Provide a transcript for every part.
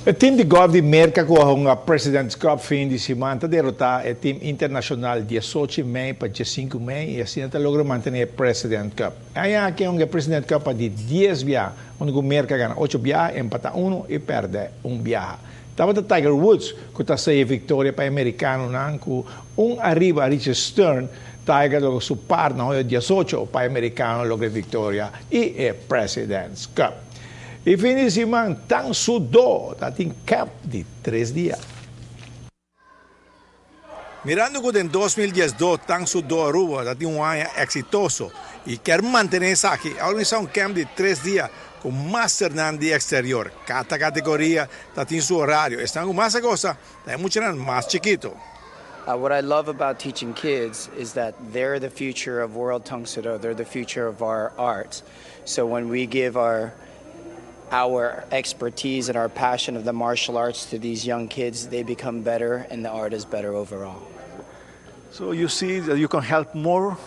E team di golf di Merca cu a hunga President's Cup fin di siman ta derota e team internacional 18,5 pa 15,5 y asina ta logra mantene e President Cup. Aña aki a hunga President Cup pa di 10 biaha, unda cu Merca a gana 8 biaha, empata 1 y perde 1 biaha. Tabata Tiger Woods cu ta seya victoria pa americanonan cu un ariba Richard Stern. Tiger logra su par na 18 pa americano logra victoria y e President's Cup. Y fin di siman, Tang Soo Do tin camp di 3 dia. Mirando cu den 2012 Tang Soo Do Aruba tin un aña exitoso y kier mantene esaki, a organisa un camp di 3 dia cu master di exterior. Cada categoria tin su horario. Esnan cu mas cos, tin mucho mas chikito. What I love about teaching kids is that they're the future of World Tang Soo Do. They're the future of our art. So when we give our expertise and our passion of the martial arts to these young kids, they become better and the art is better overall. So you see that you can help more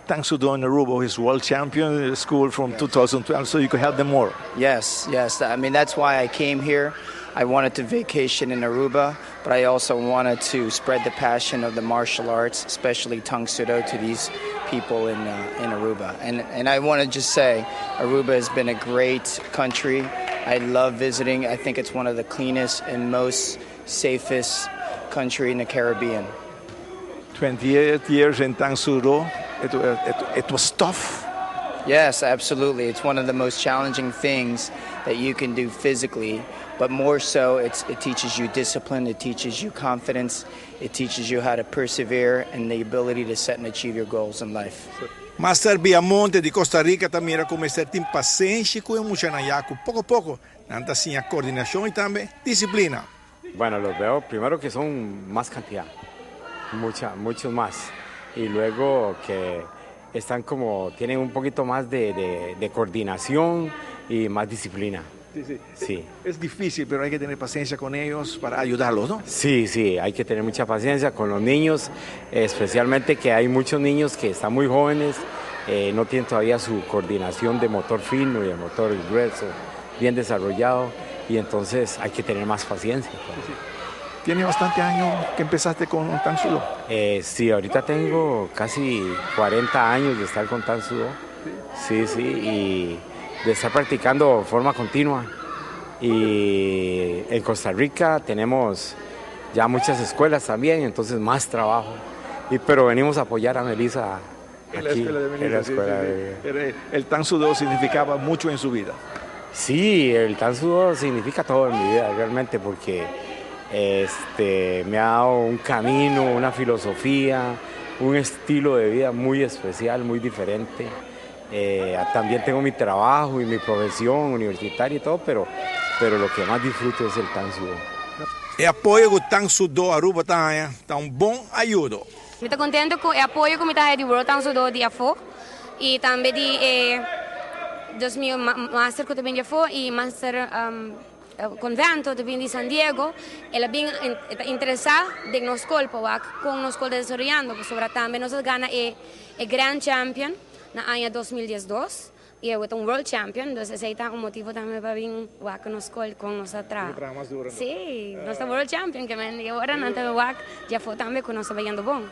Tang Soo Do in Aruba, his world champion school from 2012, so you can help them more. Yes. I mean, that's why I came here. I wanted to vacation in Aruba, but I also wanted to spread the passion of the martial arts, especially Tang Soo Do, to these people in Aruba. And I want to just say, Aruba has been a great country. I love visiting. I think it's one of the cleanest and most safest country in the Caribbean. 28 years in Tang Soo Do, it was tough. Yes, absolutely. It's one of the most challenging things that you can do physically, but more so, it teaches you discipline, it teaches you confidence, it teaches you how to persevere and the ability to set and achieve your goals in life. Master Biamonte di Costa Rica tambe a cuminsa tin pasenshi cu e muchanan, poco poco, nan ta siña coordinacion y tambe disciplina. Bueno, los veo primero que son más cantidad, mucha, muchos más. Y luego que están como, tienen un poquito más de coordinación y más disciplina. Sí. Sí. Es difícil, pero hay que tener paciencia con ellos para ayudarlos, ¿no? Sí, hay que tener mucha paciencia con los niños, especialmente que hay muchos niños que están muy jóvenes, no tienen todavía su coordinación de motor fino y de motor grueso bien desarrollado y entonces hay que tener más paciencia. Sí. ¿Tiene bastante años que empezaste con Tang Soo Do? Sí, ahorita tengo casi 40 años de estar con Tang Soo Do. Sí, y de estar practicando de forma continua. Y en Costa Rica tenemos ya muchas escuelas también, entonces más trabajo. Pero venimos a apoyar a Melissa En la aquí, escuela de Melissa. En la escuela Sí. de El Tang Soo Do significaba mucho en su vida. Sí, el Tang Soo Do significa todo en mi vida realmente, porque me ha dado un camino, una filosofía, un estilo de vida muy especial, muy diferente. También tengo mi trabajo y mi profesión universitaria y todo, pero lo que más disfruto es el Tang Soo Do. E apoyo cu Tang Soo Do Aruba ta un bon ayuda. Mi ta contento cu e apoyo cu mi ta di World Tang Soo Do di afo y tambe di dos mi master cu tambe di afo y master convento tambe di San Diego. El a bin interesa den nos scol pa con nos scol desaroyando, sobre tambe nos a gana e Grand Champion na aña 2012 y e un World Champion, anto esey ta un motibo tambe pa bin wak nos scol con nos atras. Traha mas duro. Si, nos ta World Champion, kiermen, y awor nan ta wak ya afo tambe cu nos ta bayendo bon.